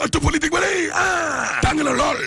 ëttu politique ba day tàng na lool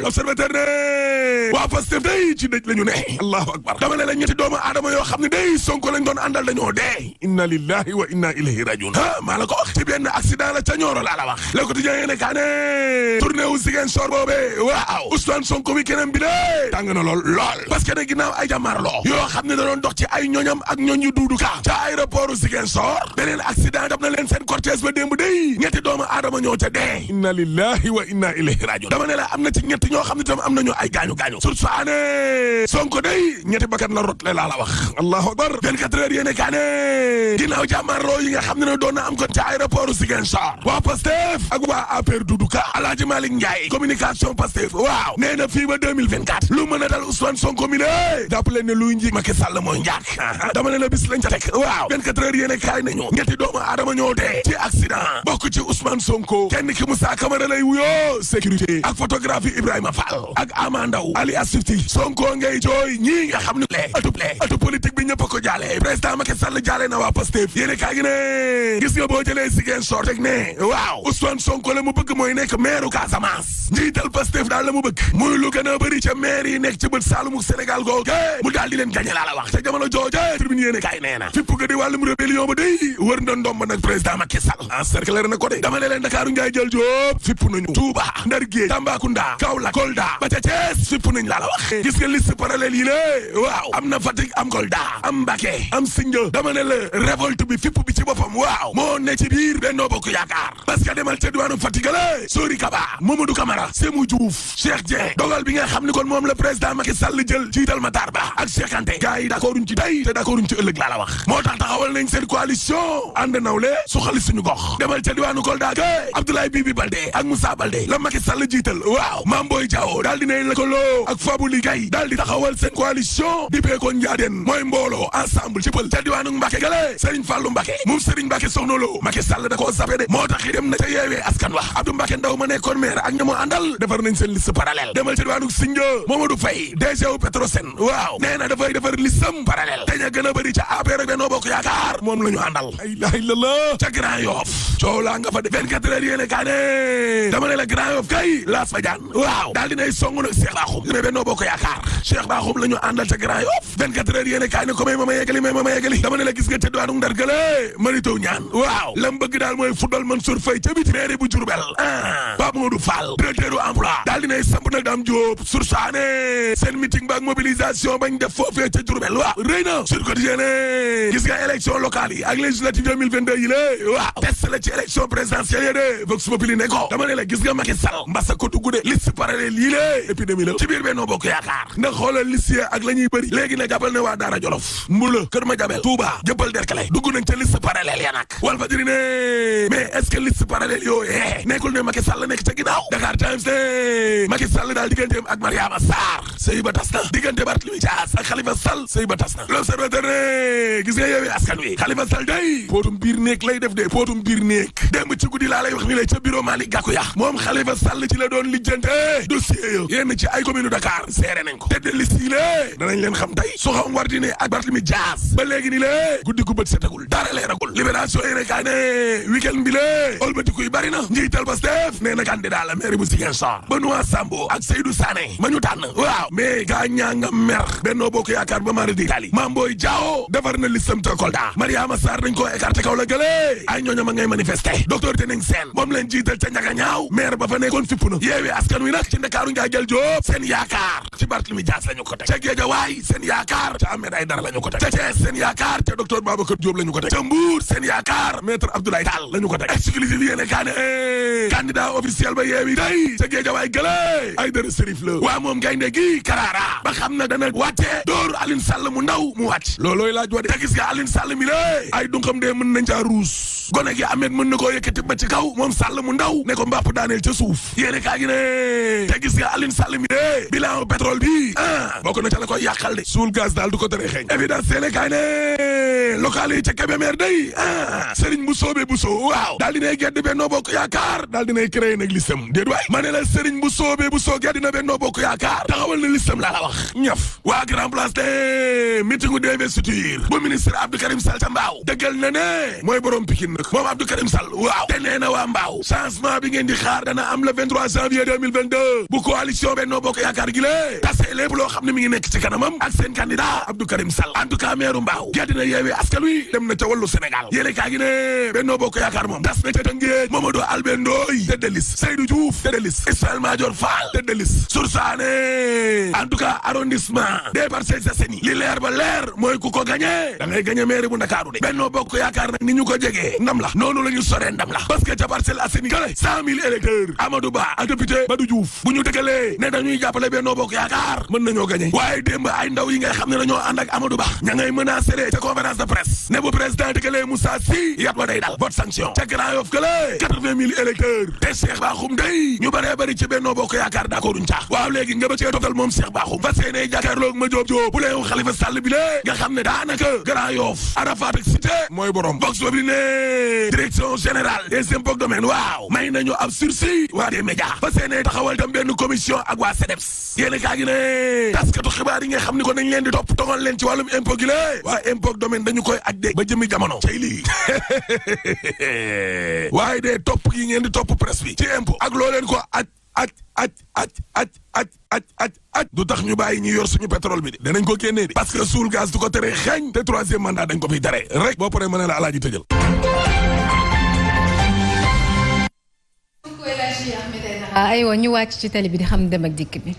l'observateur ne waa Pastef day ci dëj la ñu ne allahu akbar dama ne la ñetti doomu aadama yoo xam ne day Sonko lañ doon àndal dañoo dee inna lillahi wa inna ilayhi rajiun maa la ko wax ci benn accident la ca Nioro laa la wax Le Quotidien yéene kaa ne tournée wu Ziguinchor boobee waaw Ousmane Sonko mi keneen bi de tàng na lool parce que ne ginnaaw ay jàmmaarloo yoo xam ne da doon dox ci ay ñoñam ak ñoñ yu Doudou Ka ca aéroport Ziguinchor beneen accident dab na leen seen cortège ba démb day ñetti doomu aadama ñoo ca dee inna lillahi wa inna ilayhi rajiun dama ne la am na ci ñetti ñoo xam ne tam am nañu ay gaañu surtout ane Sonko day ñetti bakkan la rot le laa la wax allahu akbar 24 heures yéene kaa ne ginnaaw jàmmaarloo yi nga xam ne doon na am ko ca aéroport Ziguinchor waa Pastef ak waa APR Doudou Ka Alaaji Malick Ndiaye communication Pastef waaw nee na fii ba 2024 lu mën a dal Ousmane Sonko mi lé jàpp leen ne luy njiig Macky Sall mooy njaak dama ne la bis lañ ca teg waaw 24 heures yéene kaay nañu ñetti doomu aadama ñoo dee ci accident bokk ci Ousmane Sonko kenn ki Moussa Camara lay wuyoo sécurité ak photographie Ibrahima Fall ak Ama Ndaw Ali Asifti Sonko ngay jooy ñii nga xam ne atu politique bi ñëpp a ko jaale président Macky Sall jaale na waa Pastef yéene kaay gi ne gis nga boo jëlee Ziguinchor teg ne waaw Ousmane Sonko la mu bëgg mooy nekk maire Casamance njiital Pastef daal la mu bëgg muy lu gën a bëri ca maire yi nekk ci bët Saalumu Sénégal googu mu daal di leen gagné laa la wax te jamono jooje tribune yéene kaay nee na fipp ga di wàllum rébellion ba day wër na ndomb nag président Macky Sall encercler na ko de dama ne leen Dakaaru Njaay jël Jóob fipp nañu Touba Ndar Géej Tambacounda Kaolack Kolda ba ca Thiès fipp nañ laa la wax gis nga liste parallèle yi lée waaw am na Fatick am Kolda am Mbacké am Sindia dama ne la révolte bi fipp bi ci boppam waaw moo ne ci biir Benno Bokk Yaakaar parce que demal ca diwaanu Fatick la Sori Kaba Mamadou Camara Sémou Diouf Cheikh Dieng dogal bi nga xam ni kon moom la président Macky Sall jël jiital Matar Ba ak Cheikh Kanté gars yi d'accorduñ ci tey te d'accorduñ ci ëllëg laa la wax moo tax taxawal nañ seen coalition ànd nawle su xali suñu gox demal ca diwaanu Kolda ke Abdoulaye Bibi Baldé ak Moussa Baldé la Macky Sall jiital waaw Mame Boye Diao daal di nañ la ko loo ak Fabou Ligay daal di taxawal seen coalition di peeko Ndiadène mooy mbooloo ensemble ci pël ca diwaanu Mbacké gale Serigne Fallou Mbacké moom Serigne Mbacké Soxna Lo Macky Sall da koo zappé de moo tax dem na ca yeewee askan wax Abdou Mbacké Ndaw ma nekkoon maire ak ña mu àndal defar nañ seen liste parallèle demal ca diwaanu Sindia Mamadou Faye DG wu Petrosen waaw nee na dafay defar listam parallèle te ña gën a bëri ca APR ak Benno Bokk Yaakaar moom la ñu àndal la ilaha illallah ca Grand Yoff coow laa nga fa de 24 heures yéene kaa ne dama ne la Grand Yoff kay Lass Badiane waaw daal dinay song nag Cheikh Bakhoum ne Benno Bokk Yaakaar Cheikh Bakhoum la ñu àndal ca Grand Yoff 24 heures yéene kaa ne ko may ma yeggali dama ne la gis nga ca diwaanu Ndar gële Marito Ñaan waaw lam bëgg daal mooy football Mansour Faye ca biti maire bu Diourbel Pape Modou Fall directeur u emploi daal dinay samp nag Dame Diop sursaane seen meeting ba ak mobilisation bañ def foofee ca Diourbel waaw rëy na sur quotidien gis nga élection locale yi ak législative 2022 yi lée waaw test la ci élection présidentielle yi de Vox Populi ne ko dama ne la gis nga Macky Sall mbasa ko dugg de liste parallèle yi lée épidémie la ci biir Benno Bokk Yaakaar ndax xoolal liste ak la ñuy bëri léegi na jàppal ne waa Daara Jolof Mbula Kër Madiabel Touba Jëppal Derklé dugg nañ ca liste parallèle ya nag Walfadjri ne mais est-ce que liste parallèle yooyu nekkul ne Macky Sall nekk ca ginnaaw Dakar Times ne Macky Sall daal digganteem ak Mariama Sarr sëy ba tas na diggante Barthélémy Dias ak Khalifa Sall sëy ba tas na L'Observateur ne gis nga Yewwi Askan Wi Khalifa Sall day pootum biir néeg lay def de pootum biir néeg démb ci guddi laa lay wax ni la ca bureau Malick Gakou ya moom Khalifa Sall ci la doon lijjante dossier ya yenn ci ay commune Dakar seere nañ ko tête de liste yi lée danañ leen xam tey su xam war di ne ak Barthélémy Dias ba léegi ni lée guddi gu bët setagul dara leeragul Libération yéene kaa ne week-end bi lée olbatiku yi bari na njiital Pastef nee na candidat la maire bu Ziguinchor Benoît Sambou ak Seydou Sané ma ñu tànn waaw mais gaa ñaa nga mer Benno Bokk Yaakaar ba mara di Italie Mame Boye Diao defar na listam te Kolda Mariama Sarr dañ koo écarté kaw la gëlee ay ñooñam a ngay manifester docteur Tening Sène moom leen jiital ca Njaga Ñaaw maire ba fa nekkoon fipp na Yewwi Askan Wi nag ci Ndakaaru Njaay jël Jóob seen yaakaar ci Barthélémy Dias la ñu ko teg ca Guédiawaye seen yaakaar ca Ahmed Aïdara la ñu ko teg ca Thiès seen yaakaar ca docteur Babacar Diop la ñu ko teg ca Mbour seen yaakaar maître Abdoulaye Tall la ñu ko teg exclusif yéene kaa ne candidat officiel ba Yewwi day ca Guédiawaye gëlee Aïdara Chérif la waa moom gaynde gi Karara ba xam na dana wàcce dóor Alioune Sall mu ndaw mu wàcc loolooy laaj wa de te gis nga Alioune Sall mi lée ay dunxam dee mën nañ caa ruus gone gi Ahmed mën na koo yëkkati ba ci kaw moom Sall mu ndaw ne ko mbàpp daaneel ca suuf yéene kaa gi ne te gis nga Alioune Sall mi dee bilan pétrole bi bokk na ca la koy yàqal de suul gaz daal du ko tere xeeñ évidence yéene kaa ne local yi ca Kébémer day Serigne Bousso waaw daal dinay gedd Benno Bokk Yaakaar daal dinay créé nag listam déet waay ma ne la Serigne sëriñ bu soogee dina Benno Bokk Yaakaar taxawal na listam laa la wax ñaf waa Grand Place de meeting d'investiture bu ministre Abdou Karim Sall ca Mbaaw dëggal na ne mooy borom Pikine nag moom Abdou Karim Sall waaw te nee na waa Mbaaw changement bi ngeen di xaar dana am le 23 janvier 2022 bu coalition Benno Bokk Yaakaar gi lée tase lépp loo xam ne mi ngi nekk ci kanamam ak seen candidat Abdou Karim Sall en tout cas maire Mbaaw dina yeewi askan wi dem na ca wàllu Sénégal yéene kaa gi ne Benno Bokk Yaakaar moom das na ca Tëngéej Mamadou Albert Ndoye tête de liste Seydou Diouf tête de liste Ismaïla Madior Fall tête de liste Soursané en tout cas arrondissement des Parcelles Assainies li leer ba leer mooy ku ko gagné da ngay gagné maire bu Ndakaaru de Benno Bokk Yaakaar nag ni ñu ko jegee ndam la noonu la ñu soree ndam la parce que ca Parcelles Assainies kale 100 000 électeurs Amadou Ba ak député Badou Diouf bu ñu dëggalee ne dañuy jàppale Benno Bokk Yaakaar mën nañoo gagné waaye démb ay ndaw yi nga xam ne dañoo ànd ak Amadou Ba ña ngay menacé ca conférence de presse ne bu président dëggalee Moussa Sy yat wa day dal vote sanction ca Grand Yoff kale 80 000 électeurs te Cheikh Bakhoum day ñu bëree bëri ci Benno Bokk Yaakaar d'accord duñ caax waaw léegi nga ba cee total moom Cheikh Bakhoum fas yéene jàkkaarloog ma Diop bu leewu Khalifa Sall bi lée nga xam ne daanaka Grand Yoff Arafat ak Cité mooy borom box boobu ne direction générale des impôts domaines waaw may nañu ab sursis waa des médias fas yéene taxawal tam benn commission ak waa CDEPS yéene kaa gi ne taskatu xibaar yi nga xam ni ko nañ leen di topp tongal leen ci wàllum impôt gi lée waa impôt domaine dañu koy aj de ba jëmi jamono cay lii waaye de topp yi ngeen di topp presse bi ci impôt ak loo leen ko aj du tax ñu bàyyi ñi yor suñu pétrole bi de danañ ko génnee de parce que suul gaz du ko tere xeeñ te troisième mandat dañ ko fiy tere rek boo paree mën ne la alaaji tëjal aywa ñu wàcc ci télé bi di xam dem ak dikk bi